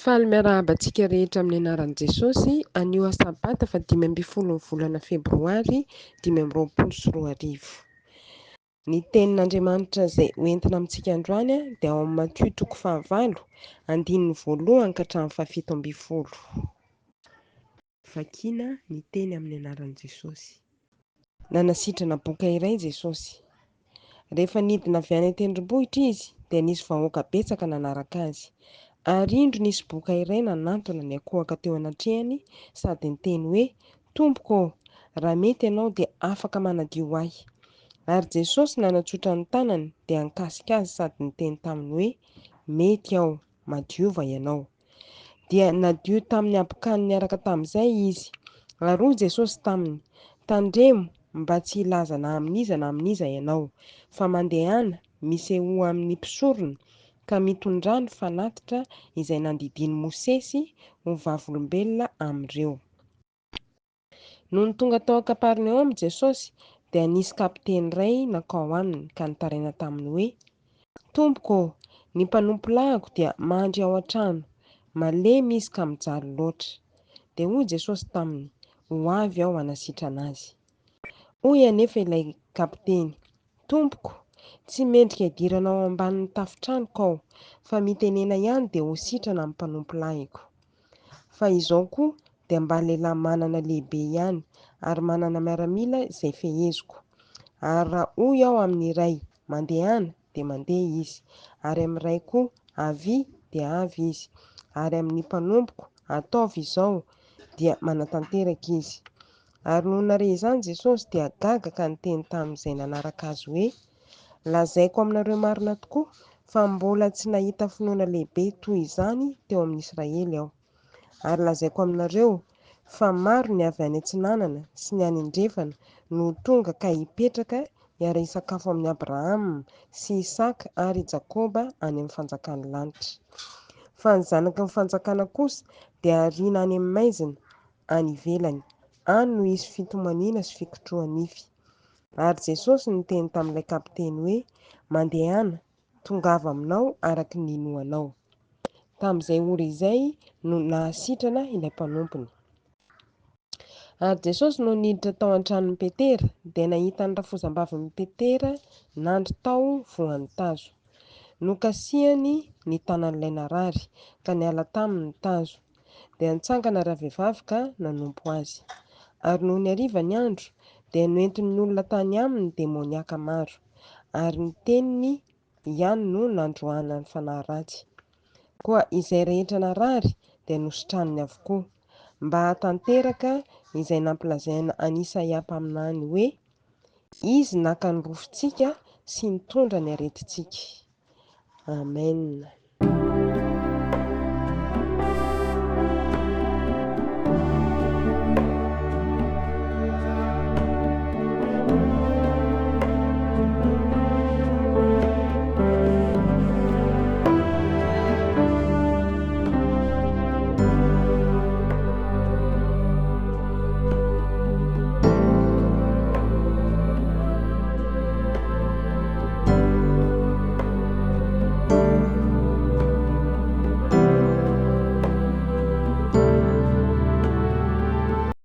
Faly miarahaba antsika rehetra amin'ny anaran'i Jesosy anio Asabata fa 15 ny volana Febroary 2025. Ny tenin'Andriamanitra izay hoentina amintsika androany dia ao amin'ny Matio toko fahavalo, andininy voalohany ka hatramin'ny faha-17. Vakina ny teny amin'ny anaran'i Jesosy. Nanasitrana boka iray Jesosy. Rehefa nidina avy any an-tendrombohitra Izy, dia nisy vahoaka betsaka nanaraka Azy. Ary indro nisy boka iray nanantona niankohoka teo anatrehany sady niteny hoe, Tompoko ô, raha mety Ianao dia afaka manadio ahy. Ary Jesosy nanatsotra ny tanany dia nikasika azy sady niteny taminy hoe, Mety Aho, madiova ianao. Dia nadio tamin'ny habokany niaraka tamin'izay izy. Ary hoy Jesosy taminy, Tandremo mba tsy hilaza na amin'iza na amin'iza ianao, fa mandehana, misehoa amin'ny mpisorona, ka mitondrà ny fanatitra izay nandidian'i Mosesy ho vavolombelona amin'ireo. Nony tonga tao Kapernaomy Jesosy, dia nisy kapiteny iray nankao aminy ka nitaraina taminy hoe, Tompoko ô, ny mpanompolahiko dia mandry ao an-trano, malemy izy ka mijaly loatra. Dia hoy Jesosy taminy, Ho avy aho hanasitrana azy. Hoy anefa ilay kapiteny, Tompoko, tsy mendrika hidirana ao ambanin'ny tafon-tranoko aho, fa mitenena ihany dia ho sitrana ny mpanompolahiko. Fa izao koa dia mba lehilahy manana lehibe ihany, ary manana miaramila izay feheziko. Ary raha hoy aho amin'ny iray, Mandehana, dia mandeha izy, ary amin'ny iray koa, Avia, dia avy izy, ary amin'ny mpanompoko, Ataovy izao, dia manatanteraka izy. Ary nony nahare izany Jesosy dia gaga ka niteny tamin'izay nanaraka Azy hoe, Lazaiko aminareo marina tokoa fa mbola tsy nahita finoana lehibe toy izany teo amin'ny Israely Aho. Ary lazaiko aminareo fa maro ny avy any atsinanana sy ny any andrefana no ho tonga ka hipetraka hiara-hisakafo amin'i Abrahama sy Isaka ary i Jakoba any amin'ny fanjakan'ny lanitra. Fa ny zanaky ny fanjakana kosa dia hariana any amin'ny maizina, any ivelany. Any no hisy fitomaniana sy fikotroha-nify. Ary Jesosy niteny tamin'ilay kapiteny hoe, Mandehana, tongava aminao araka ny ninoanao. Tamin'izay ora izay no nahasitrana ilay mpanompony. Ary Jesosy nony niditra tao an-tranon'i Petera, dia nahita ny rafozambavin'i Petera nandry tao voan'ny tazo. Nokasihany ny tanan'ilay narary, ka niala taminy ny tazo. Dia nitsangana ravehivavy ka nanompo azy. Ary nony hariva ny andro, dia noentin'ny olona tany aminy ny demoniaka maro, ary ny teniny ihany no nandroahana ny fanahy ratsy. Koa izay rehetra narary dia nositraniny avokoa, mba hahatanteraka izay nampilazaina an'i Isaia mpaminany hoe, Izy naka ny rofintsika sy nitondra ny aretintsika. Amen.